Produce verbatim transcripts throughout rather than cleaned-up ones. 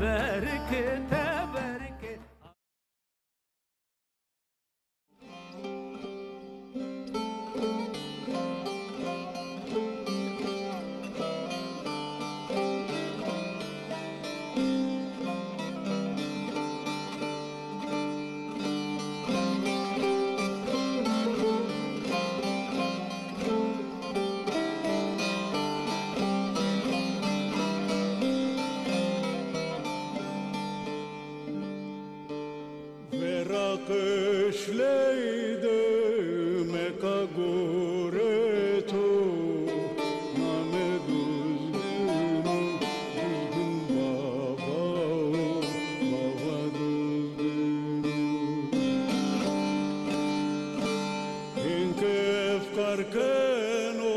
Berke, teberke. Vera qişley de Meka gore to, name Duzgin o, Duzgin baba o, baba Duzgin o. Hên ke efkar keno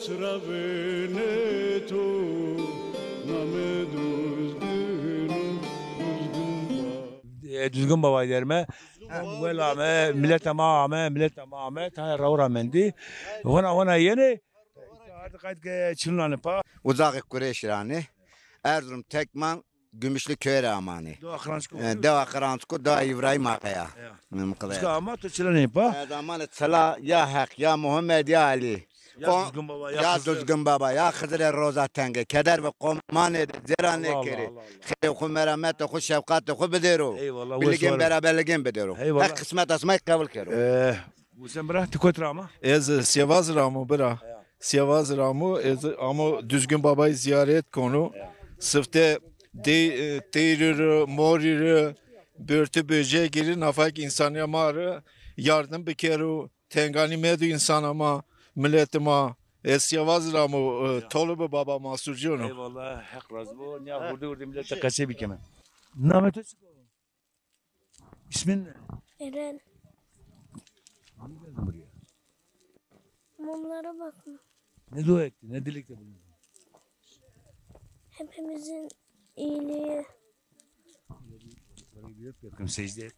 çira vêne to, name Duzgin o, Duzgin baba. E, Duzgin Babay derme. Em wel ame, mileta ma ame, mileta ma ame, tayê raw ra mendî. Hona, hona yenê. Îşte artık qayt ke çinunanê pa. Uzaxê Kurêş ra nê. Erzurum Tekman, Gümüşlü köyü ra amanê. Dewa Xirançko. E, dewa Xirançko, dewa İbrahim Ağa'ya. Ya. Mıkılaya. Uska ama to çila nê pa? Ez amanê çila ya Heq, ya Muhammed, ya Ali. Ya Duzgin Baba, ya Xizir. Ya Duzgin Baba, ya Xizirê roza tenge. Keder bi qomanê de zêra nêkerê. Xêrê xwu, merametê xwu, şefqatê xwu bidêro. Eyvallah. Birligên, beraberligên bidêro. Eyvallah. Heq qismeta sima qebul kero. Ee, Husên bira, ti kot ra ama? Ez Sêvaz ra amo bira. Ya. Sêvaz ra amo, ez amo Duzgin Babay ziyaret kono. Ya. Sifte dey, e, teyri ri, mori ri, börtü böcegi ri, nafak insaniya ma ri yardım bikero. Tenganî medo însan ama, miletê ma. Ez Sêvaz ra amo, e, tolib baba Masurcî ono. Eyvallah, Heq razî bo. Nîya hurdî hurdî miletê qesey bikeme. Namê to çik o? İsmin ne? Eren. Niye geldin buraya? Mumlara bakma. Ne dua ettin, ne dilekte bulundun? Hepimizin iyiliği. Şöyle bir, şöyle bir öp bakayım, secde et.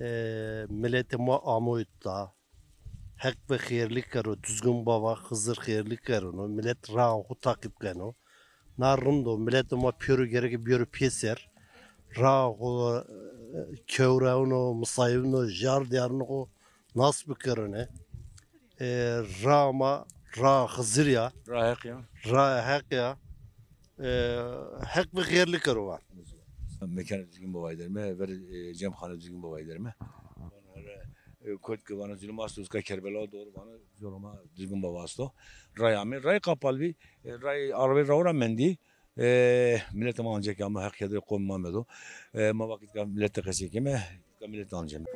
E, miletê ma amo îta. Heq ve xêrlî kero, Duzgin Baba, Xizir xêrlî kerino. Milet raa xwu taqîb keno. Na rind o, miletê ma pêro gereke bêro pêser. Raa xwu, e, kewrewno, misayivno, jar diyarino xwu nas bikerine. E, raa ma, raa Xizir ya. Raa Heq ya. Raa Heq ya. E, Heq ve xêrlî kero van. Mekanê Duzgin Babay derme, verê, e, Cemxanê Duzgin Babay derme. E, kot ke vano zulüm asto, uska Kerbela doğru vano, zulüma Duzgin Baba asto. Ray amê, ray qapal bî, e, ray arabey raw ra mendî. E, miletê ma ancak ama Heq yadê qomê ma medo. E, ma vakit ka miletê qesey keme, ka miletê anceme.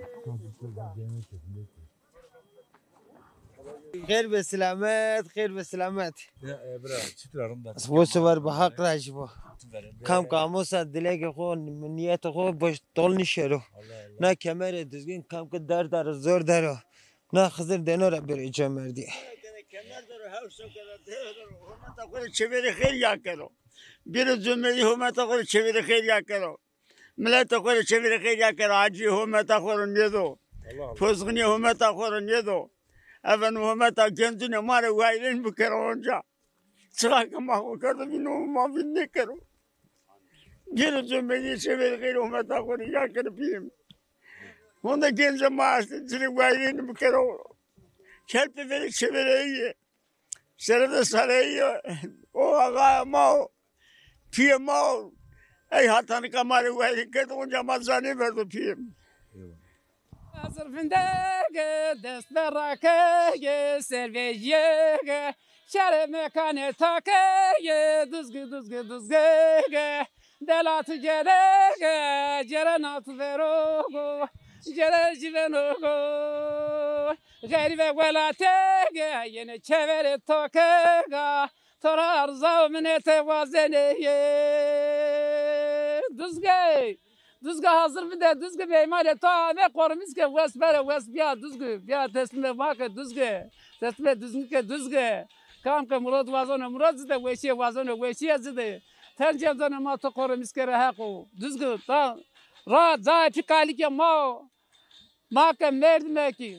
Xêr ve selamet, xêr ve selamet. Ya, e, bira, çitur a, rind a? Bo sever bi Haq ra jî bo. Kam ke amo sa dilekê xo, niyetê xo boş dol nişero. Allah Allah. Na kemerê Duzgin kam ke derd der o, zor der o. Na Xizir dêno ra bêro cemerdî. Kemer der o, hewşo kero, dêro der o. Hurmeta xo rê çêverê xêr ya kero. Bêro cemerdî, hurmeta xo rê çêverê xêr ya kero. Miletê xo rê çêverê xêr ya kero, acî hometa xo ro nêdo. Pozxinî hometa xo ro nêdo. Efendim, hometa gencunê ma rê wayîrên bikero onca. Çixa ke ma xo kerdo vîn, o ma vîn nêkero. Gêro comedî çêverê xêr hometa xo rê ya kero pîyê mi. Honde gencê ma estê, ci rê wayîrên bikero. Kelpê verê çêvereyî yê. Sere de sareyî yê. O axaya ma o. Pîyê ma o. Ey hata nika ma rê wayîrên kerdo, onca ma ca nêverdo pîyê mi. Hazir vindege, dest berrakege, servejiyege, şerê mekanê takege, duzgi, duzgi, duzgege, dela tu cerege, cerena tu verogo, cere civenogo, xerîbe welatege, yenê çeverê tokega, to ra erza û minete wazenê yê. Duzge! Duzge hazir bide, Duzge meymanê to ame, qorimiz ke wes bere, wes bîya Duzge, bîya teslimê ma ke Duzge, teslimê Duzge ke Duzge. Kam ke Murad wazeno Murad zide, weşîye wazeno weşîye zide. Ten cem dano ma to qorimiz ke re Heqo. Duzge, ta ra ca pî kalikê ma o. Ma ke merdimekî,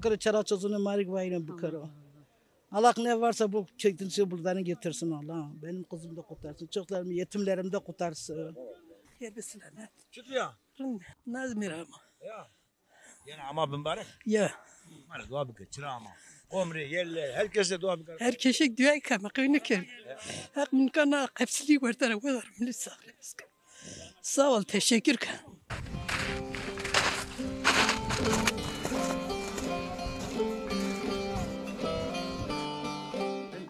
bıkıro, çera çozunê ma rê ki vayine bıkıro. Allah ne varsa bu çektiğiniz şey buradan getirsin Allah. Benim kızım da kurtarsın, çocuklarımı, yetimlerimi de kurtarsın. Gel bir selamet. Çıt ya. Nazmir ama. Ya. Yani ama mübarek. Ya. Mübarek dua bıkır, çıra ama. Komre, yerler, herkese dua bıkır. Herkese dua kama, kıyını kır. Hak mümkana hepsini kurtarır, bu kadar. Millet sağlığı. Sağ ol, teşekkür.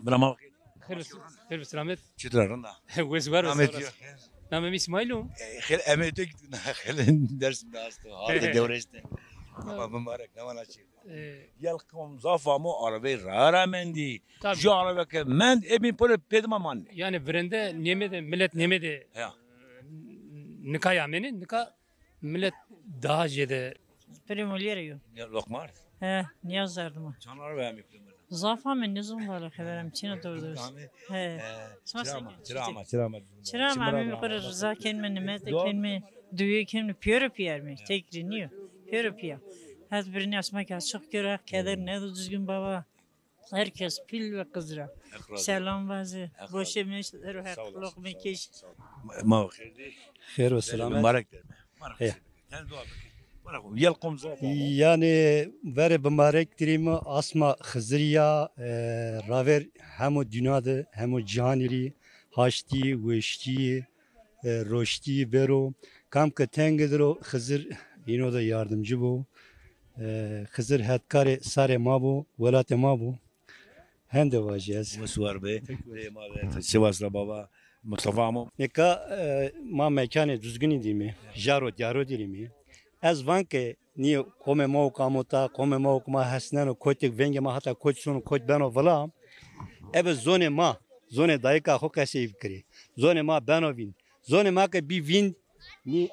Bravo. Xêr bi, xêr bi selamet. Çitur a, rind a? Wes war o. Namê to? Namê mi İsmail o. E, xêr, emê to ki xêr Dersim de asto. Hardê dewrês de. Ama mübarek, ne vana çi. E, yel qom zaf amo, arabey ra ra mendî. Tabii. Ju arabe ke mend, ê bîn pole pêdima manne. Yani virende nêmede, millet nêmede. Ya. Nika yameni, nika millet daha jede. Primo lira yo. Ya, lokmar. He, niyaz derdim. Çan arabe hem yüklü. Zaf ame, nizon valla xeberem çina doğru dürüst. He. Sima çira ama, çira ama, çira ama. Çira ama, emi qura rıza kenme, nimet kenme, duye kenme, piyoro piyerme. Tekri niyo. Piyoro piya. Hez birini asma ki açık göre, keder ne de düzgün baba. Herkes pîl ve qizir a. Heq razî. Selam vaze. Heq razî. Boşê meşler û heq loqmê keş. Ma xêr dî. Xêr û selamet. Mubarek derme. Heya. Sen dua bike. Yel qom zaf. Yanî verê bimarek dirî mi asma Xizirî ya, e, raver hemo dîna de, hemo cîhanî rî haştî, weştî, e, roştî bêro. Kam ke tenge dir o, Xizir îno de yardimcî bo. E, Xizir hetkarê sarê ma bo, welatê ma bo. Hende vajî ez. Wes war be. Ê ma de sivas ra bava Mustafa amo. Nika, e, ma mekanê Duzginî dîmî. Jaro dîyaro dîrîmî. Ez van ke nî qomê ma û kamota, qomê ma û ma hesneno, kotik vengê ma hata kot sono, kot beno vila. Ebe zonê ma, zonê dayika xo qesey bikirî. Zonê ma beno vîn. Zonê ma ke bî vîn, nî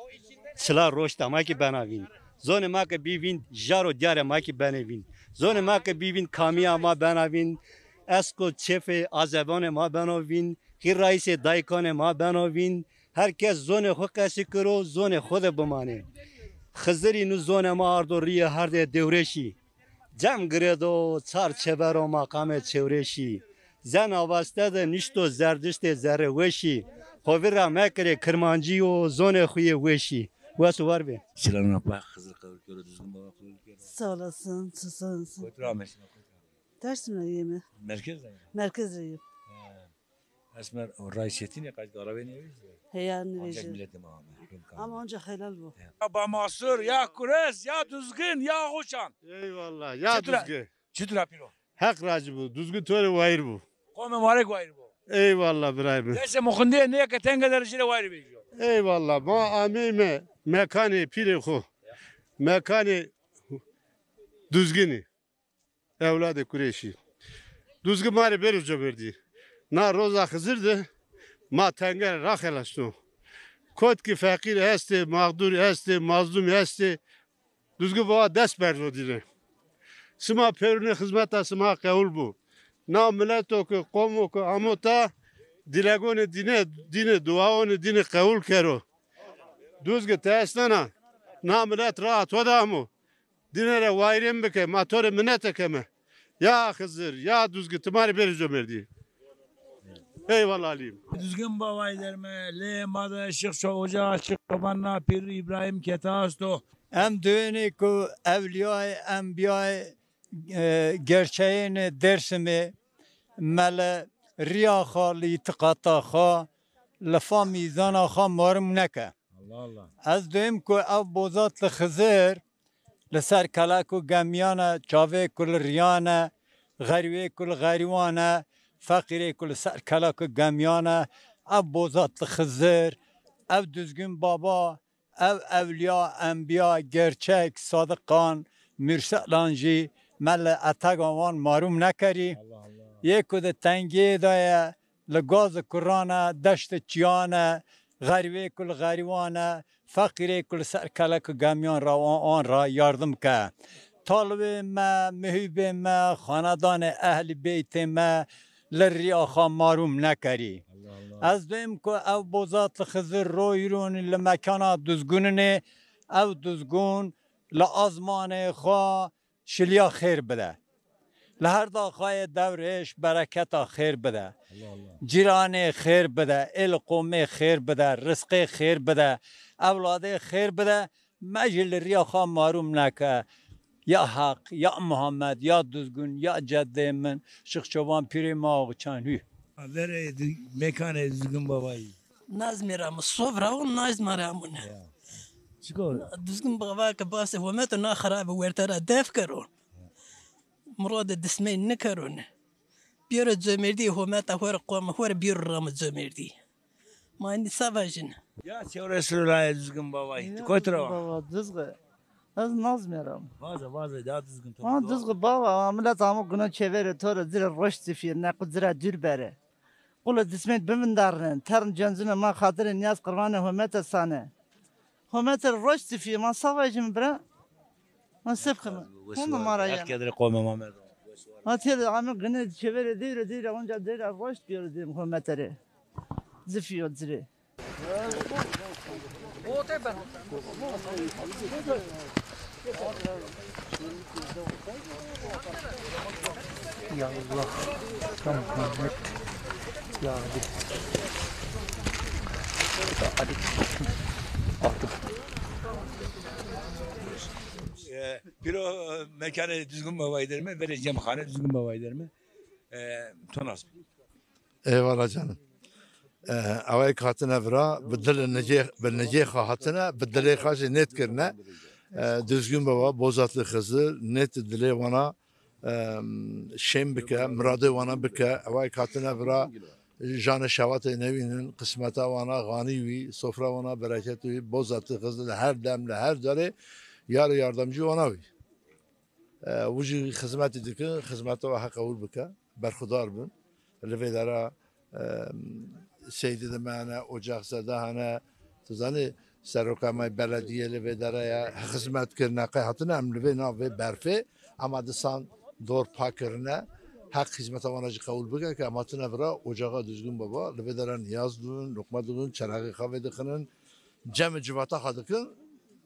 çila roşta ma kî bena vîn. Zonê ma ke bî vîn, jaro dîyarê ma kî benê vîn. Zonê ma ke bî vîn, kamîya ma bena vîn. Esko çêfê azebonê ma beno vîn. Xî raîsê dayikanê ma beno vîn. Her kes zonê xo qesî kiro, zonê xo de bimanê. Xizirî nu zonê ma ardo rîyê herdê dewreşî. Cem girêdo çar çêbero maqamê çewreşî. Zen avaste de nişto zerdiştê zerrê weşî. Xo vîr ra mekerê kirmancî yo zonê xo yê weşî. Wes û war bê. Çilanina pa Xizir qebul kero, Duzgin Baba qebul kero. Sağ olasın, sağ olasın. Kotî ra amê şima, kotî ra? Dersim ra yeme. Merkez de mi? Merkez de yem. He. Esmer, o ray şetinî, qayt garavê nêvejî. Heya, nêvejî. Ancak milletê ma ame. Ama ancak helal bu. Ya Bamasur, ya Kures, ya Duzgin, ya Axuçan. Eyvallah, ya Duzgin. Çitur a pîro? Heq razî bu. Duzgin to rê wayîr bu. Qomê ma rê wayîr bu. Eyvallah birayê mi. Destê mi xundê nê ke tenge der jî rê wayîr bêjo. Eyvallah. Ma ameyme mekanê pîrê xo. Mekanê Duzginî. Ewladê Kurêşî. Duzgi ma rê bêro comerdî. Na roza Xizir de ma tenge ra xelasno. Kot ki feqîr estê, mağdur estê, mazlum estê, Duzgi Baba dest berdo dîne. Sima pêrune xizmeta sima qewul bu. Na mileto ki, qomo ki amo ta, dilegonê dîne, dîne, duaonê dîne qewul kero. Duzgi ti esnena, na milet raa to de amo. Dîne rê wayîrên bike, ma to rê minete keme. Ya Xizir, ya Duzgi, ti ma rê bêrê comerdî. Eyvallah Alîm. Duzgin Bavayî derme, lê ma de Şix Ço-, Oca, Şix Çoban na pîr Îbrahîm Kete asto. Em duyênê ku ewlîyayê, enbîyayê, e, gerçeyênê Dêrsimê, me li rîya xo, li îtîqata xo, li fa mîzana xo marum neke. Allah Allah. Ez duyim ku ew Bozatli Xizir li ser kelek û gemiyane, çavê ku li riyane, xerîwê ku li xerîwane, feqîrê ku li ser kelek û gemiyane, ew Bozatli Xizir, ew Duzgin Baba, ew ewliya, enbiya, gerçek, sadiqan, murselan jî me li etega wan marum nekerî. Allah Allah. Yê ku di tengiyê de ye, li gaz û kuran e, deşt û çiyan e, xerîbê ku li xerîwan e, feqîrê ku li ser kelek û gemiyan ra wan, wan ra yardim ke. Talibê me, muhîbê me, xanedanê ehlî beytê me li rîya xwe marûm nekerî. Allah Allah. Ez duyim ku ew Bozatli Xizir royî ronî li mekana duzgununê, ew duzgun li azmanê xwe şilîya xêr bide. Li her daxayê dewrêş bereketa xêr bide. Allah Allah. Cîranê xêr bide, êl qomê xêr bide, rizqê xêr bide, ewladê xêr bide. Me jî li rîya xwe marûm neke. Ya Heq, ya Muhammed, ya Duzgun, ya cedê min, Şix Çoban pîrê ma Oxçan hû. Verê di-, mekanê Duzgun Babayî. Nazmê ra mi sofra û nazma ra amune. Ya. Çiko? Duzgun Baba ke basê hometo na xerabe werte ra def kero. Muradê dismey nikerone. Biyero comerdî hometa hor qom hor biyero ramo comerdî. Ma indi sa vajin. Ya çewres ro raye Duzgin Bavay. Tu kotî ra wa? Baba Duzgi. Ez Nazmê ra. Vaze, vaze, ya Duzgin to. Ha, Duzgi Bava, ha, milet amo guno çêverê to rê, ci rê roşt zifî, nequ ci ra dûr bere. Qulê dismêt bivindarnên, tern cencunê ma xatirê nîyaz qirvanê homete sane. Homete rê roşt zifî, ma sa vajîme bira? Ma se bikeme? Honde ma ra yeno. Heq kedrê qomê ma merdo. Ha têde ame gine çêverê dêre dêre onca dêre roşt biyero dêrê homete rê. Zifî yo ci rê. Ya Allah, ya Muhammed, ya Ali. Ya Ali. Aldım. E, piro, e, mekanê Düzgün Bavayî derime, verê Cemxane Düzgün Bavayî derime. E, to nas bî. Eyvallah canım. E, awayî ke hatine vira, bi dilê nicê, bi nicê xo hatine, bi dilê xo jî nêt kirine. E, Düzgün Bava, Bozatlı Xizir, nêt dilê wana, e, şên bike, miradê wana bike. Awayî ke hatine vira, janê şewatê nêwînin, qismeta wana xanî wî, sofra wana bereket wî, Bozatlı Xizir li her dem, li her carê yar û yardimcî wana wî. E, wijî xizmetî dikin, xizmeta wa Heq qebûl bike, berxudar bin. Li vê dera, e, Seydî Dime hene, Ocaxzade hene, tu zanî, seroka ma beledîye li vê dera ya, xizmet kirine, qey hatine em li vê nav vê berfê, ema disan dor pa kirine, Heq xizmeta wana jî qebûl bike ke em hatine vira Ocaxa Düzgün Baba, li vê dera niyaz dûn, luqme dûn, çerexê xo vêdixinin, cemê civata xo dikin,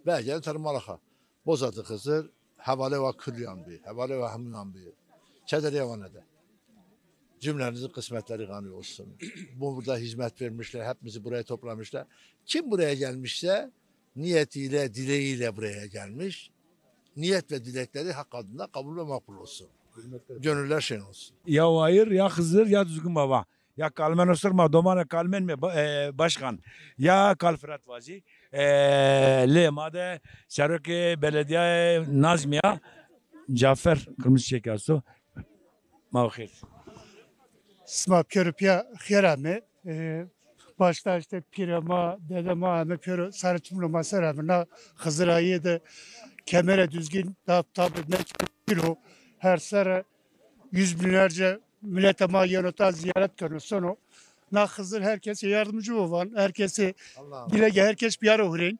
vegerî ter mala xo. Bozatlı Xizir, hevalê wa kullîyan bî, hevalê wa hemûyan bî. Çederê wana de. Cümlenizin kısmetleri gani olsun. Bu burada hizmet vermişler, hepimizi buraya toplamışlar. Kim buraya gelmişse, niyetiyle, dileğiyle buraya gelmiş. Niyet ve dilekleri Hak adına kabul ve makbul olsun. Gönüller şen olsun. Ya Wayir, ya Xizir, ya Düzgün Baba. Ya Kalmeno Sirma, domanê Kalmen me, ba-, e, başkan. Ya Kal Firat vazî. E, lê ma de serokê beledîyayê Nazmîya, Cafer Kırmızıçiçek esto. Ma xêr. Sima pêro pîya xêr ame. E, başta işte pîrê ma, dede ma ame pêro sarê çimûnê ma ser ame. Na Xizirayê de kemere Düzgün da tabi mekî o. Her serre yüz binlerce milete ma yeno ta ziyaret keno sono. Na Xizir herkese yardımcı olan, herkese dilege, herkes bir yere uğrayın.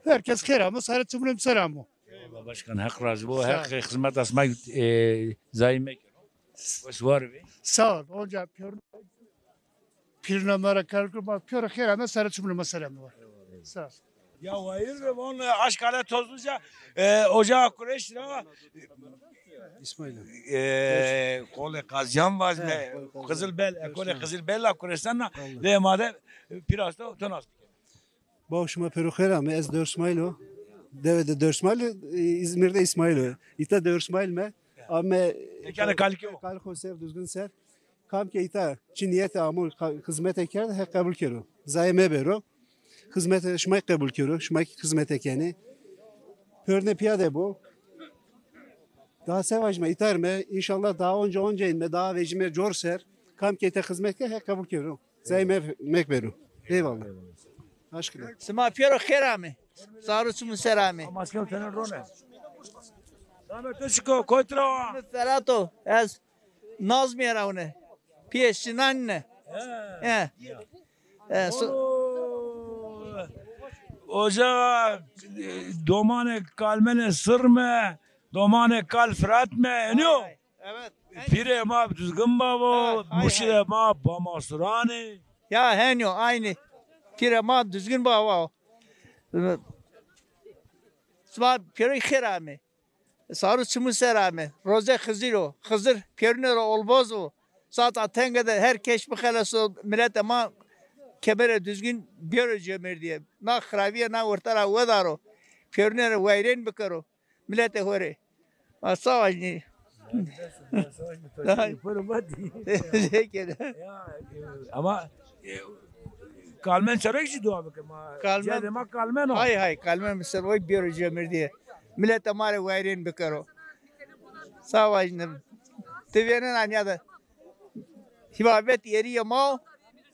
Herkes xêr amo, sarê çimûnê ser amo. Eyvallah başkan, Heq razî bo. Heq xizmeta sima, e, zayî mekero. Wes war bê. Sağ ol. Onca pêro, pîrê ma ra kar kir, ma pêro xêr ame, sarê çimûnê ma ser ame. Sağ ol. Ya Wayir, von, e, Aşkale Tozluca, e, Ocaxa Kureş ra, İsmail. E, Kolê Qazîyan vazme, Qizilbel, e, Kolê Qizilbel la Kureşan na, lê ma de, e, pîrasto, to nas bike. Baw, şima pêro xêr ame, ez Dewr Smaîl o. Dewe de Dewr Smaîl, e, İzmir de İsmail o. Îta Dewr Smaîl me. Ame mekanê kalkê o. Kalkê xo ser, Düzgün ser. Kam ke îta çi niyete amo, ka-, xizmete kerd, Heq qebul kero. Zayê mebero. Xizmete şima qebul kero, şima kî xizmete kenê. Pêrine pîya de bo. Daha se vajîme, îta rime, înşallah daha onca onca înme, daha vejîme cor ser. Kam ke îta xizmet ke, Heq qebul kero. Zey me-, mek bero. Eyvallah. Aşkına. Sima pêro xêr ame. Sar û çimû ser ame. Ama maske tene rone. Dame to çiko, kotro. Ferato, ez Nazmîye ra une. Pîyê Sinan ne. He. He. E, so- Oo. Ocaxa, e, domanê Kalmenê Sirme, domanê Kal Firat me, enî yo? Evet. Pîrê ma Düzgün Bavo, muşîdê ma Bamasuranê. Ya henî yo, aynî. Pîrê ma Düzgün Bavo. Sima pêroyî xêr ame. Sar û çimû ser ame. Rozê Xizir o. Xizir pêrune ro olboz o. Sata tenge de her keş bixeleso, miletê ma Kemerê Düzgün bêro cemêrdîye. Na xiravîye na werta ra wedaro. Pêrune rê weyrên bikero. Miletê ho rê. Ma savaş nî. Ama, e, Kalmen serek jî dua bike ma. Kalmen. Cedê ma Kalmen o. Hay hay, Kalmen mi ser oy bêro cemêrdîye. Miletê ma rê weyrên bikero. Savaş nî. Ti vênena nîya de. Hîbabet yerî yê ma o.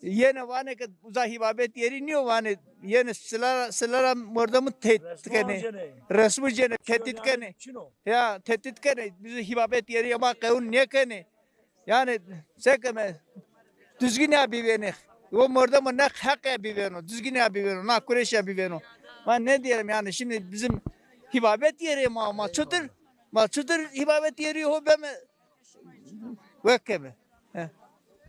Yenê vanê ke uza hîbabet yerî nîyo, vanê yenê silara, silara mordemû tehdît kenê. Resmû cenê, tehdît kenê. Ya, tehdît kenê. Biz hîbabet yerî yê ma qewûn nêkenê. Yanî, se keme, Düzgün ya bivênê. O mordemo ne Heq ya bivêno, Düzgün ya bivêno, na Kureş ya bivêno. Ma ne diyelim yani, şimdi bizim hîbabet yerî ma, ma çutir, ma çutir hîbabet yerî ho beme. Wekeme. He.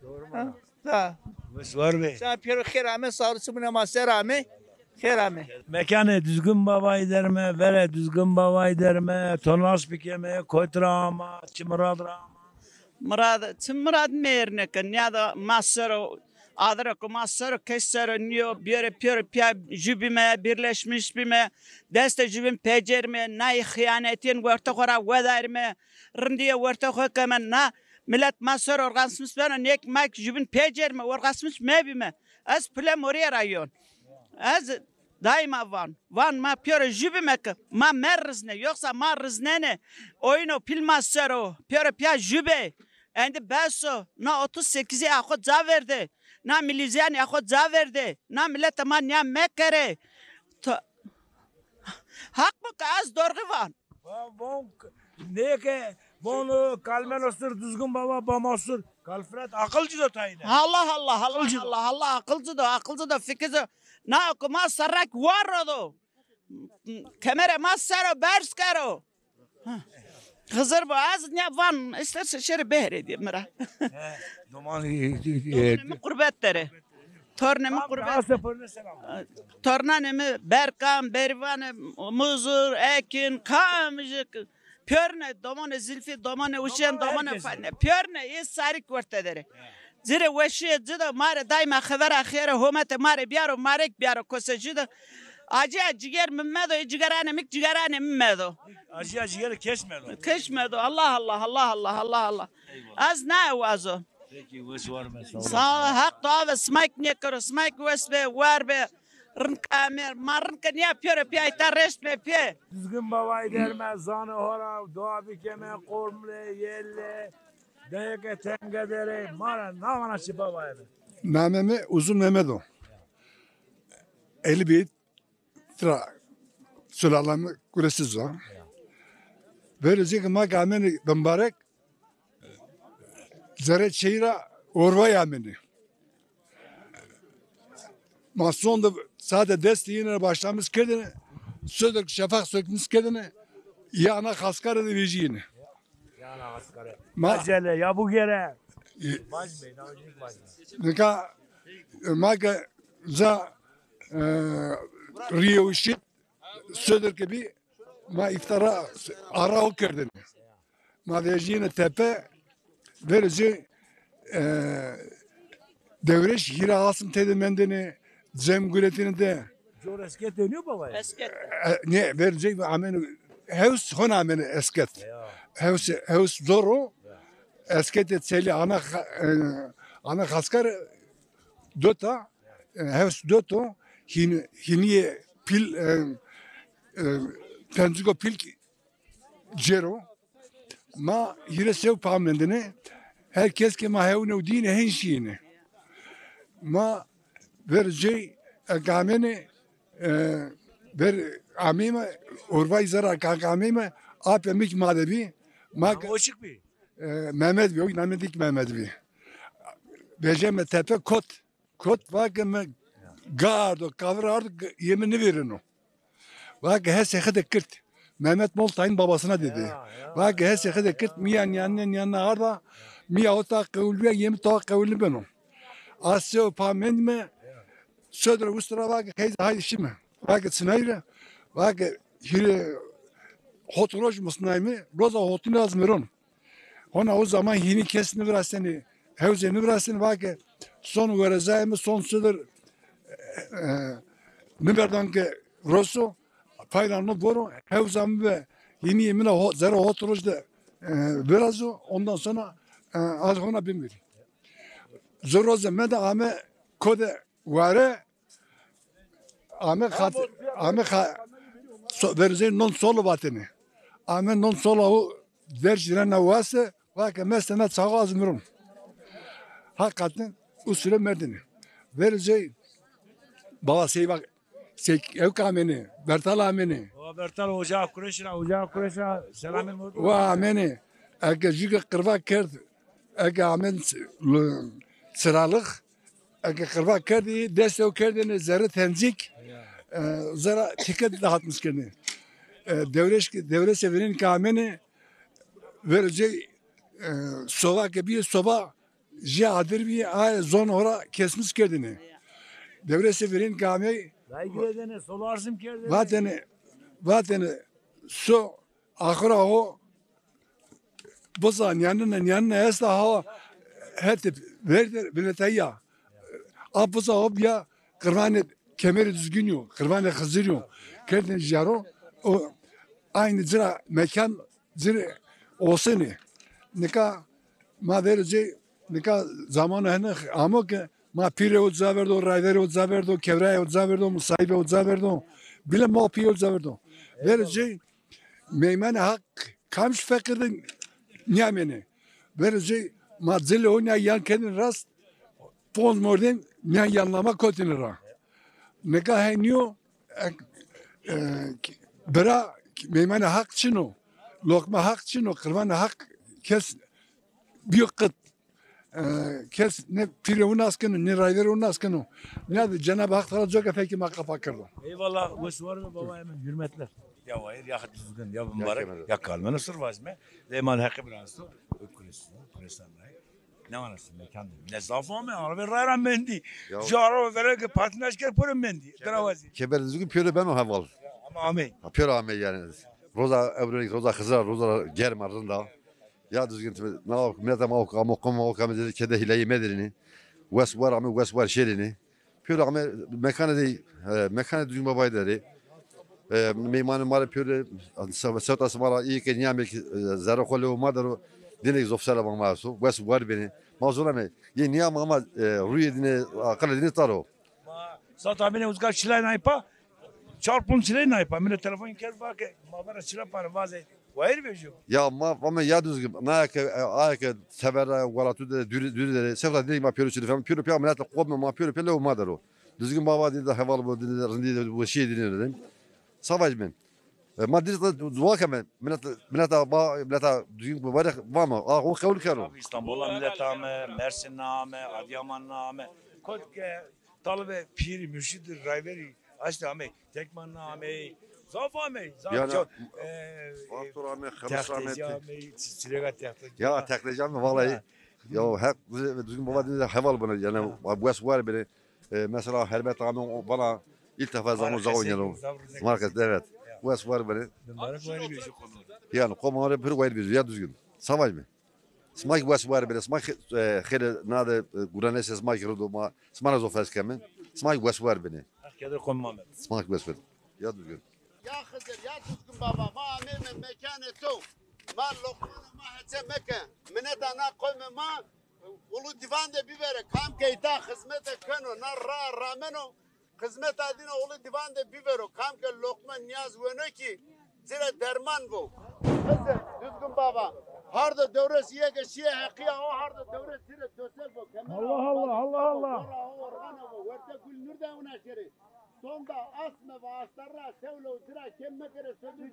Doğru mu? Ha? Wes war be. Sen pêro xêr ame, sar û çimûnê ma ser ame. Xêr ame. Mekanê Düzgün Babay derme, verê Düzgün Babay derme, to nas bikeme, kotî ra ama, çi murad ra ama? Murad, çi murad mêrine ke, nîyada ma ser o, adireko ma ser o, kes ser o nîyo, biyore piyore piya jü bîme, birleşmiş bîme, destê jübîn pêcêrîme, nayê xîyanetîyên wertê xo ra wedarîme, rindîye wertê xo keme, na milet ma ser orgasmis beno, nêk ma kî jübîn pêcêrîme, orgasmis mebîme. Ez pile morîye ra yon. Ez daîma van. Van ma pêro jü bîme ke ma merizne, yoksa ma riznenê. Oyun o, pîl ma ser o, pêro piya jü bê. Endi bes o. Na otuz sekizî a xo ca verdê. Na milîzîyanî a xo ca verdê. Na milete ma nîya mekerê. To-, Haq bo ke ez dorği van. Va-, von k-, nê ke von, e, kalmeno sir Düzgün Baba, bama sir. Kalfiret aqil ci do tayîne. Allah Allah, Allah Allah, Allah aqil ci do, aqil ci do, fikir ci do. Na ke ma serrak war ro do. Kemere ma ser o, berz kero. Ha. Xizir bo, ez nîya van, isterse şêrê bêherê dîye mi ra. He, doman, e, e, e, Tornê mi qurbet der ê. Tornê mi qurbet. Ase pırne selam. Tornanê mi Berkan, Berîvanê, Muzur, Ekin, kamijik. Pêrne, domanê Zilfî, domanê Uşên, domanê Fane. Pêrne, ê sarik werte der ê. Ci rê weşîye ci do, ma rê daîma xevera xêre, hometê ma rê biyaro, ma rê kî biyaro kose ci do. Acîya ciger mi medo, ê cigeranê mi kî cigeranê mi medo. Acîya ciger keş medo. Keş medo. Allah Allah, Allah Allah, Allah Allah. Eyvallah. Ez naye wazo. Peki, wes war be, sağ ol. Sağ ol, Haq dua ve, sima kî nêkero, sima kî wes be, war be. Rind ke ame, ma rind ke nîya pêro pîya îta reşt be pê. Düzgün Baba derme, zanê ho ra dua bikeme, qormule, yelle, dayeke tenge derê, ma ra navana çi baba ebe. Namê mi Uzun Mehmet o. Elî Bey, tira sulalame Kuresiz o. Verê zî ke ma ke amenê bimbarek, zerê çêyî ra orvay amenê. Ma son de saete des de yine başlamış kerdene, söder şefaq sökmüş kerdene, ya ana xaskare de vejîyene. Ya ana xaskare. Ma acele, ya bu gere. E, Bacme, na vejî bacme. Nika, e, ma ke za, e, rîyewşî, söder ke bî, ma îftara ara o kerdene. Ma vejîyêne tepe, verê ci, e, Dewrêş hîrê asim têde mendêne, cem guretêne de. Cor esket deniyor baba ya. Esket. E, ne, verê ci amêne, hews hona amêne esket. Ya. Hews, hews zor o. Ya. Esketê çelî ana xa-, e, ana xaskar dota, e, hews doto, hîn-, hînîye pîl, e, e, penciko pîl cêro. Ma hîrê sew pa mendene. Her kes ke ma hewnê û dîne hên şîyêne. Ma ver cey eke amêne, e, ver ameyme, orvay zera eke ameyme, apê mi kî ma de bî. Ma ke, o çik bî? E, Mehmet bî, o namê dî kî Mehmet bî. Vejeme tepe kot. Kot, va ke mi ga ardo, kavir ardo, yê mi nêvêreno. Va ke hesê xo de kirt. Mehmet Mol Tayin babasına dedi. Ya, ya, va ke hesê xo de kirt, mi yan yanine yanına arda, mi ya o ta qewil bîya, yê mi ta qewil nêbeno. A sew pa mendîme, söder ustira va ke qeyze haydi şîme. Va ke çinay re, va ke hîrê hot roj musnayme, roza hotine az miron. Hona o zaman hînî kes nêvirasenê, hewzê nêvirasenê, va ke son werezayê mi, son sodir, e, e, nêverdan ke roso, pay ra no voro, hewza mi ve hînîyê mi na ho-, zerrê hot roj de, e, virazo, ondan sonra, e, az hona bimîrî. Zor roze mende ame kode ware, Ame xat-, ame xa-, so-, verê zey non solo vatene. Ame non solo o dercîne na wase, va ke meste na çaxo az miron. Hakikaten usule merdene. Verê zey baba sey bak, sey ew ke amene, Bertal amene. Baba Bertal, ocağı Kureş ra, ocağı Kureş ra selamın olsun. Wa amene. Eke jü ke qirva kerd, eke amen ç-, l-, çiralık, eke qirva kerdî, dest ew kerdêne zerrê tencîk, e, zerra tike dağıtmış kerdêne. E, dewrêş, dewrêsê verên ke amêne, verê cey, e, soba ke bîye, soba jê adir bîye, aye zon hora kesmiş kerdêne. Dewrêsê verên ke amey, Dayı giredene, solu arzim kerdene. Vatene, vatene so axira ho biza nîyanine, nîyanine esta ha hetê verder binetayî ya. A biza ho bîya qirvanê Kemerê Duzgin yo, qirvanê Xizir yo. Kerdin jaro o aynî ci ra mekan ci rê osenê. Nika ma verê cê, nika zamano hene amo ke ma pîrê ho ca verdo, rayverê ho ca verdo, kewrayê ho ca verdo, musayîbê ho ca verdo. Bile ma pîrê ho ca verdo. Verê cê Meymanê Haq kamij feqîr de nîyamêne. Verê cê ma cilê ho nîya yan kerdin rast, ponc mordem nîya yannama kotîne ra. Nika henî yo, e, e, bira meymanê Haq çin o, loqma Haq çin o, qirvanê Haq kes bîyo qit. E, kes ne pîrê ho nas keno, ne rayverê ho nas keno. Nîya de Cenab-ı Haq Teala coka fekê ma qapa kerdo. Eyvallah, wes war be baba, hemen hürmetler. Ya wayir, ya Duzgin, ya Mumbarek, ya Kalmeno sir vazme. Leyman Heqî birasto, Kuresan, Kuresan ray. Ne manası mekan de. Ne zaf ame, arabe ray ra mendî. Ju arabe vere ke patinaj ker pore mendî. Dira vazî. Kemerê Duzgin pêro beno heval. Ama amey. Ha, pêro amey yanî. Roza ewro, roza Xizir a, roza germ a, rind a. Ya Duzgin, na mileta ma ok, amo qoma ok ame, kede hîlayî mederînî. Wes war ame, wes war şêrînî. Pêro ame mekanê de, e, mekanê Duzgin Babayî der ê. E, meymanê ma rê pêro, se-, sewta sima ra, îyê ke nîyamê ke, e, zerrê xo lewo ma der o, dîne kî zof selamê ma esto. Wes war benê. Ma zoneme, yê nîyama ama, e, rûyê dîne, aqilê dîne tar o. Ma sata bîne uzga çilay nay pa, çar ponc çilay nay pa. Mîne telefon kerd, va ke ma vera çila pane, vaze wayir vejîyo. Ya ma vame ya Duzgin, naye ke, e, aye ke teber ra, welatû de, dûrî, dûrî de, sewta dîne ma pêro çilî fam, pêro pîya milet qomê ma, pêro pîya lewo ma der o. Duzgin Baba dîne de heval bo, dîne de rindî de, weşîye dîne de. Savaş ben. E, ma dîne de dua keme, milet, mileta ba, mileta Duzgin Baba rê vame, a, o qewul kero. Abi, Îstanbul a milet ame, Mersin ame, Adıyaman ame. Kot ke talibê pîrî, murşidî, rayverî, aşte amey, Tekman amey, zaf amey, zaf. Yanî, çok, e, Faktor amey, Xemis amey, Tehteci amey, Çi-, Çileka Tehteci. Ya, Tehteci amey, vallahi. Ya, Heq, Duzgin Baba dîne de heval bine, yanî, wes war bine. E, mesela, Herbet amey, o, bana ilk defa zaman zaman yanî. Market, evet. Wes war bine. Yanî, qoma rê pir wayir bine, ya Duzgin. Savaş mı? Sima kî wes war bêrê, sima kî, e, xêrê na de, e, guranê se sima kî rind o ma, sima ra zof hes keme. Sima kî wes war benê. Heq keder qomê ma be. Sima kî wes war. Ya Duzgin. Ya Xizir, ya Duzgin Baba, ma ameyme mekanê to. Ma loqmanê ma heçe meke. Mineta na qomê ma, ulu dîvan de bivere. Kam ke îta xizmete keno, na ra rameno. Xizmeta dîne ulu dîvan de bivero. Kam ke loqma nîyaz weno kî ci rê derman bo. Xizir, Duzgin Baba, hardo dewres îyê ke şîye heqîya o hardo dewres ci rê dosek bo. Kemer Allah Allah, Allah Allah. Gora o, organa bo, werte gul nur de una şêrê. Sonda asme ve astarra sewlo ci ra kêm mekere, sodî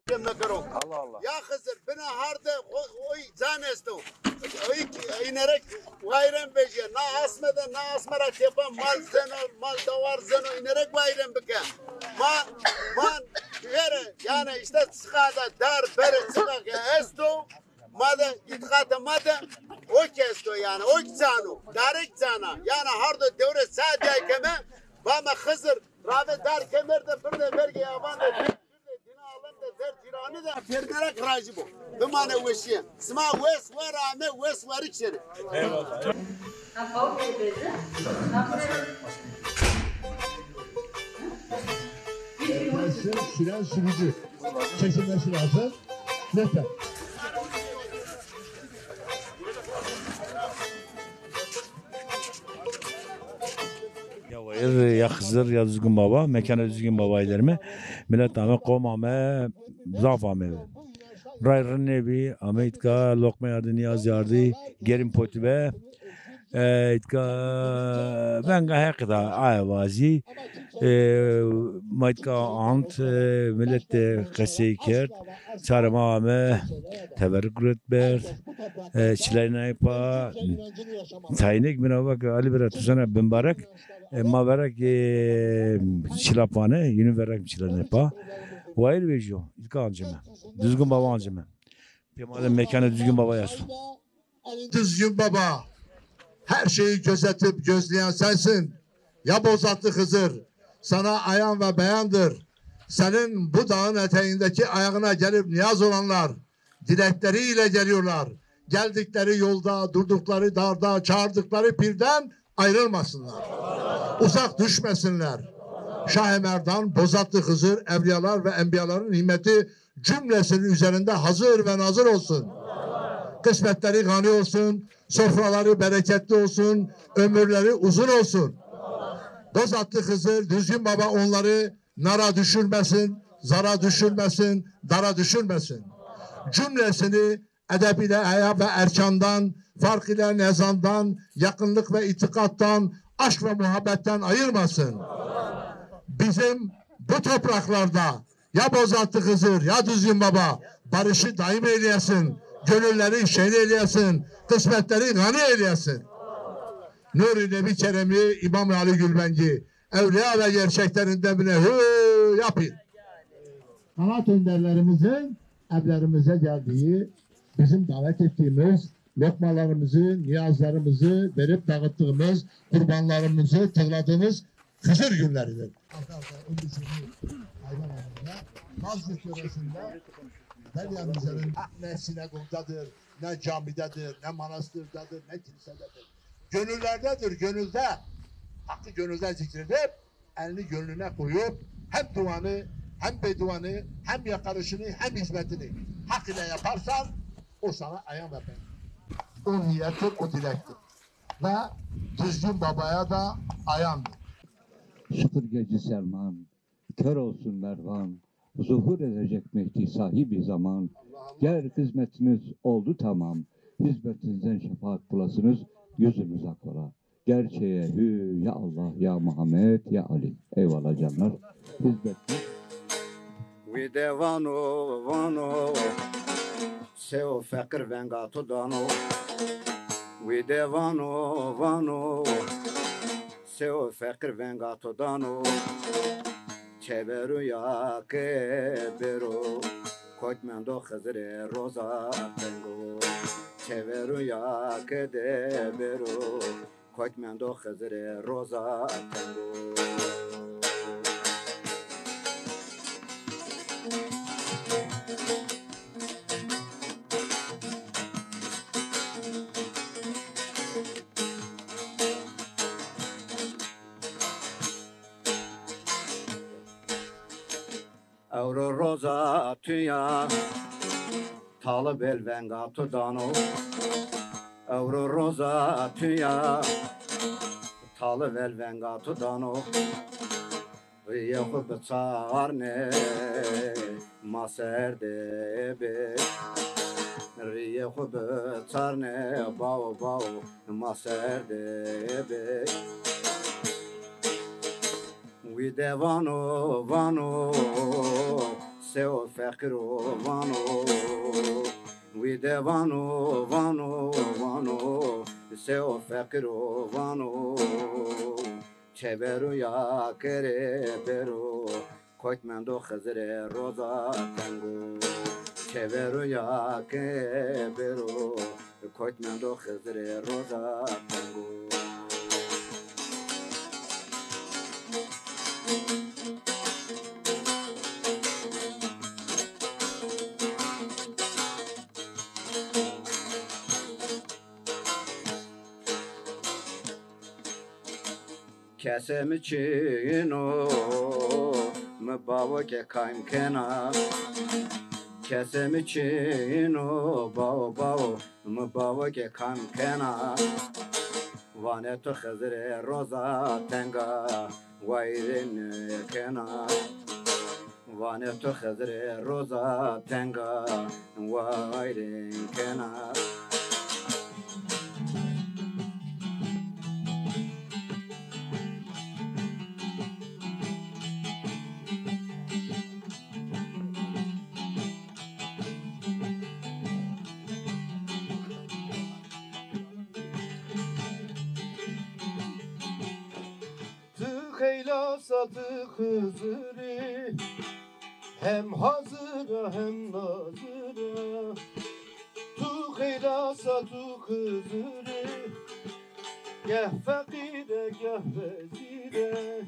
kêm mekero. Allah Allah. Ya Xizir, bina harde o, oy can esto. Oy, înerek wayîren vejîye. Na asme de, na asme ra têpa mal zeno, mal dawar zeno, înerek wayîren bike. Ma, ma vere, yanî îşte çiqa de dar, bere çiqa ke esto, ma de îtîqatê ma de o ke esto yanî, o ke can o, darek can a. Yanî hardo dewre sa dîyay keme, vame Xizir, rave dar kemer de, bir de vergê yaban de. Dîna alem de der cîranî de. Pêrmerek rajî bo. Bimane weşîye. Sima wes war ame, wes warik şêrê. Eyvallah. Süren sürücü. Kesinleşir hazır. Yeter. Ya wayir, ya Xizir, ya Duzgin Baba, mekanê Duzgin Babayî derme. Milet ame, qom ame, zaf ame. Ray rind nêbî, ame îtka, loqmeyê ardî, nîyazê ardî, gerîn potî be. E, îtka venga Heqî da, aye vazî. E, ma îtka ant, e, milet de qesey kerd. Çarê ma ame, teberruk ret berd. E, çilay nay pa. Taynek bina vake, Ali bira, tu sana bimbarek. E, ma verek, e, çila pane, yînû verek çila nay pa. Wayir vejîyo, îtka ancime. Duzgin Baba ancime. Pêmane mekanê Duzgin Baba esto. Düzgün Baba, her şeyi gözetip gözleyen sensin. Ya Bozatlı Hızır, sana ayan ve beyandır. Senin bu dağın eteğindeki ayağına gelip niyaz olanlar dilekleri ile geliyorlar. Geldikleri yolda, durdukları darda, çağırdıkları pirden ayrılmasınlar. Uzak düşmesinler. Şah-ı Merdan, Bozatlı Hızır, evliyalar ve enbiyaların himmeti cümlesinin üzerinde hazır ve nazır olsun. Kısmetleri gani olsun, sofraları bereketli olsun, ömürleri uzun olsun. Bozatlı Hızır, Düzgün Baba onları nara düşürmesin, zara düşürmesin, dara düşürmesin. Cümlesini edeb ile haya ve erkandan, fark ile nezandan, yakınlık ve itikattan, aşk ve muhabbetten ayırmasın. Bizim bu topraklarda ya Bozatlı Hızır, ya Düzgün Baba barışı daim eyleyesin, gönülleri şen eyleyesin, kısmetleri gani eyleyesin. Nuri Nebi Keremli, İmam Ali Gülbengi, evliya ve gerçeklerinden bile hü yapın. Sanat önderlerimizin evlerimize geldiği, bizim davet ettiğimiz, lokmalarımızı, niyazlarımızı verip dağıttığımız, kurbanlarımızı tığladığımız Hızır günleridir. Arka arkaya on beş yirmi hayvan avında Nazlı yöresinde Dalyan üzerinde ne sinagogdadır, ne camidedir, ne manastırdadır, ne kilisededir. Gönüllerdedir, gönülde. Hakkı gönülde zikredip elini gönlüne koyup hem duanı, hem bedduanı, hem yakarışını, hem hizmetini hak ile yaparsan o sana ayan ve ben. O niyettir, o dilektir. Ve Düzgün Baba'ya da ayandır. Sıfır geci Selman, kör olsun Mervan, zuhur edecek Mehdi sahibi zaman. Gel hizmetiniz oldu tamam, hizmetinizden şefaat bulasınız, yüzünüz ak ola. Gerçeğe hü, ya Allah, ya Muhammed, ya Ali. Eyvallah canlar. Hizmet. Wî de vano, vano, seo feqir venga to dano. Wî de vano, vano, seo feqir venga to dano. Çeveruya ke bero, kot mendo Xizirê roza tengo. Çeveruya ke de bero, kot mendo Xizirê roza tengo. Ewro roza tu ya, tali vel venga tu dano. Ewro roza tu ya, tali vel venga tu dano. Riyê xwu biçarne, ma ser de bê. Riyê xwu biçarne, bawo, bawo, ma ser de bê. Wî de vano, vano, seo feqîro vano. Wî de vano, vano, vano, seo feqîro vano. Çeveruya ke rê bero, kot mendo Xizirê roza tengo. Çeveruya ke bero, kot mendo Xizirê roza tengo. Kesê mi çîno, mi bawo ke kam kena. Kesê mi çîno, bawo, bawo, mi bawo ke kam kena. Vanê tu Xizirê roza tenga, wayirê nêkena. Vanê tu Xizirê roza tenga, wayirê kena. Ti xeylasa ti Xizirî, hem hazir a hem nazir a. Tu xeylasa tu Xizirî, geh feqîr e, geh vezîr e.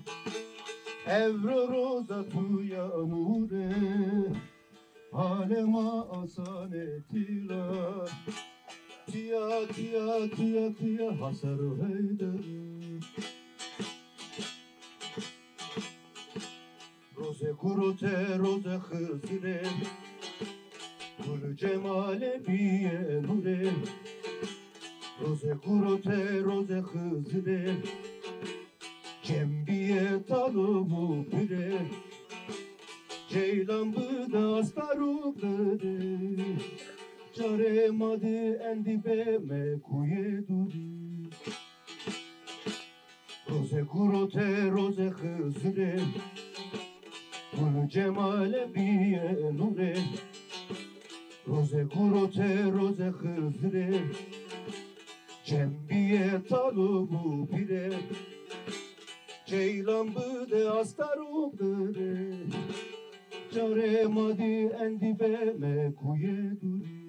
Ewro roza tu ya nûre, halê ma asane tîla. Tîya, tîya, tîya, tîya, Haser û Heyder. Roze kurote, roze Xizire, gul û cemale bîye nûre. Roze kurote, roze Xizire, cem bîye talib û pîre. Ceylan bide asta ro qire, çarê ma di endî be me kuyê dûrî. Roze kurote, roze Xizire, gul û cemale bîye nûre. Roze kurote, roze Xizire, cem bîye talib û pîre. Ceylan bide asta ro qire, çarê ma di endî be me kuyê dûrî.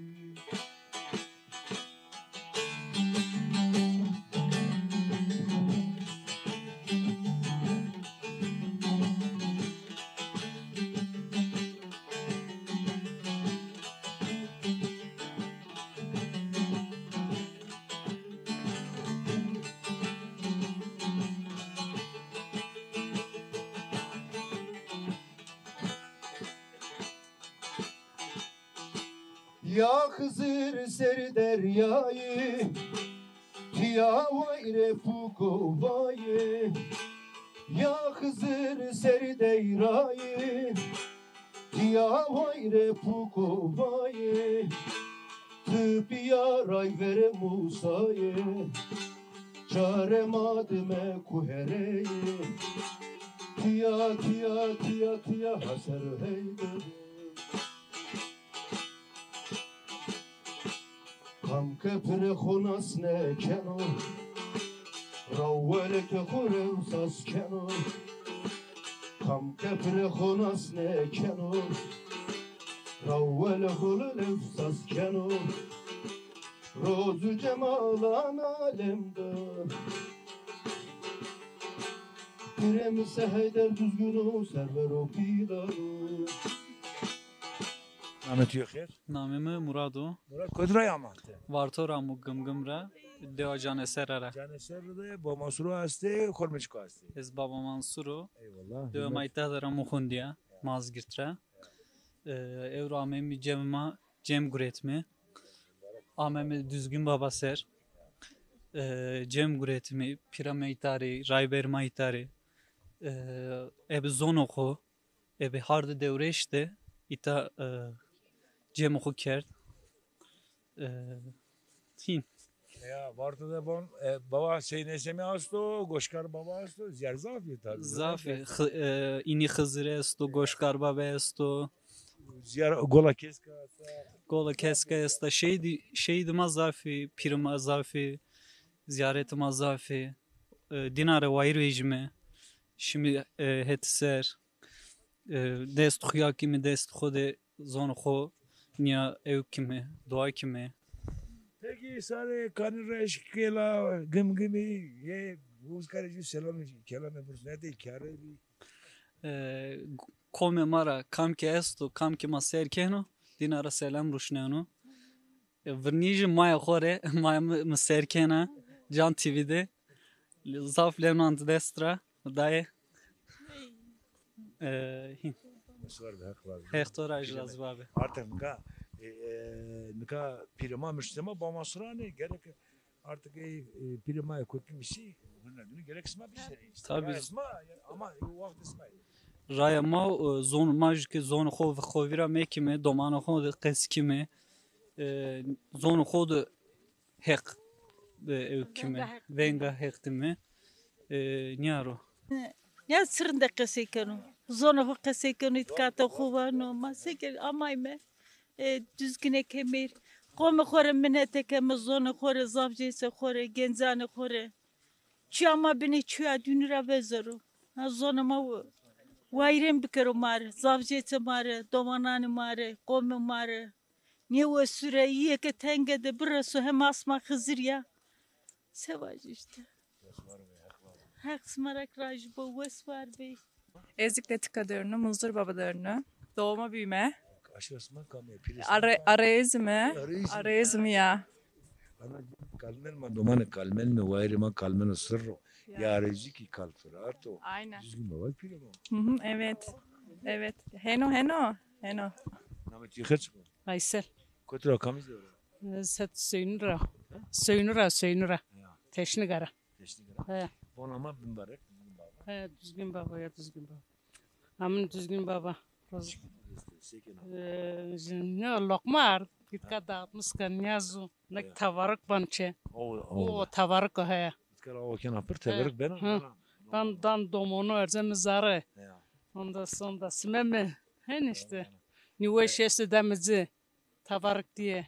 Ya Xizir ser deryayê, tîya wayre puko vayê. Ya Xizir ser deryayê, tîya wayre puko vayê. Ti pîya ray verê Musayê, çarê ma di me kuhereyê. Tîya, tîya, tîya, tîya, Haser Heyder. Kam ke pirê xo nas nêkeno, rawelê ke xo rew sas keno. Kam ke pirê xo nas nêkeno, rawelê xo rew sas keno. Roz û cemalan alem de. Pirê mi se Heyder Duzgin o, server o pîlan o. Namê tu yo xêr? Namê mi Murad o. Murad, kotî ra yê ama ti? Varto ra amo, Gimgim ra. Dewa Canesera ra. Canesera de baba Mansuro estê, xormê çik o estê? Ez baba Mansuro. Eyvallah. Dewa ma îta de ra amo xundiya, Mazgirt ra. E, ewro ameyîme cemê ma, cem guretîme. Ameyîme Duzgin Baba ser. E, cem guretîme, pîra ma îta rê, rayber ma îta rê. E, ebe zonê xo, ebe hardê dewrêş de îta, e, cemê xo kerd. E, hîn. Ya, Varto de bon, e, baba Seyîd Nesemi esto, Goşkar Baba esto, zîyar zaf ê tabî. Zaf ê. Xi-, e, înî Xizir esto, Goşkar Baba esto. Zîyar Gola Keska esta. Gola Keska esta. Şeydî, şeydî ma zaf ê, pîrê ma zaf ê, zîyaretê ma zaf ê. E, dîna ra wayîr vejîme. Şîme, e, hetî ser. E, dest xuya kîme, dest xo de zonê xo nîya ew kîme, dua kîme. Peki sarê kanî reş kela Gimgimî yê, buz karê jû selam kelamê purs netê kare bî. E, qomê ma ra kam ke esto, kam ke ma ser keno, dîna ra selam ruşneno. E, virnî jî maya xo rê, maya mi, mi ser kena, Can T V de. Zaf lew nand dest ra, mi daye. E, hîn. Heq to ra jî razî babe. Artık nika, e, e, nika pîrê ma, murşidê ma, baba Mansuranê, gerek artık, e, e, pîrê ma kotî bî, gerek sima bişêrê. Tabî. Raya sima, ama, e, wext sima. Raya ma, e, zon, ma jî ke zonê xo, xo vîra mekîme, domanê xo de qesî kîme, e, zonê xo de Heq, e, ew kîme, venga Heq dîme, e, nîya ro. Ya çi rindek qesey keno. Zonê xo qesey keno, îtkata xo vano. Ma seke amayme, e, Duzginê Kemêr. Qomê xo rê minete keme, zonê xo rê, zafcêsê xo rê, gencanê xo rê. Çuya ma binê çuya dûnî ra vezero. Ha, zonê ma wa-, wayîrên bikero ma rê, zafcêsê ma rê, domananê ma rê, qomê ma rê. Nêwesûre, îyê ke tenge de bireso hem asma Xizir ya. Se vajî îşte. Heq sima ra kî razî bo, wes war bê. Ezikle Tika dörünü, Munzur Baba dörünü. Doğma büyüme. Aşırı sima kamî, pîrê sima. Are, Arezmi. Arezmi. Arezmi ya. Ana Kalmel ma, domanê Kalmel mi, wayirê ma Kalmel o sirro. Ya. Ya Arezî ki Kalfir Arto. Aynen. Düzgün Baba pîrê ma. Hı hı, evet. Evet. Heno, heno. Heno. Namê tî xeç mi? Aysel. Kotî ra, kamî zewre? Ez het Söynü ra. Söynü ra, Söynü ra. Ya. Teşniga ra. Teşniga ra. He. Vona ma bimbarek, Düzgün Baba. He, Düzgün Baba ya, Düzgün Baba. Amin Düzgün Baba. Roz-, e, ne lokma ard, gitka dağıtmış ka niyazu, ne tavarık ban çe. O, o. O tavarık o, he. Gitka o kena pir tevarık bena. Hı. Dan, dan domonu erze mi zare. Ya. Onda sonda sime mi? Hen işte. Niwe şeste demizi. Tavarık diye.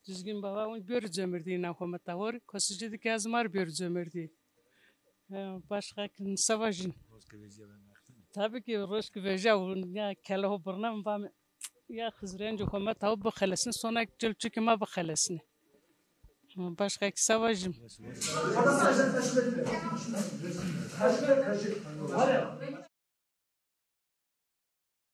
Düzgün Baba, un börü cömürdî, înan home tawor. Kosicî di ki ez mar börü cömürdî. E, başka kim savaşın? Tabii ki roşki veja un ya keleho birna mi vame. Ya Xizrenci home tawo bixelesni, sona cil çuki ma bixelesni. Başka ki savaşın?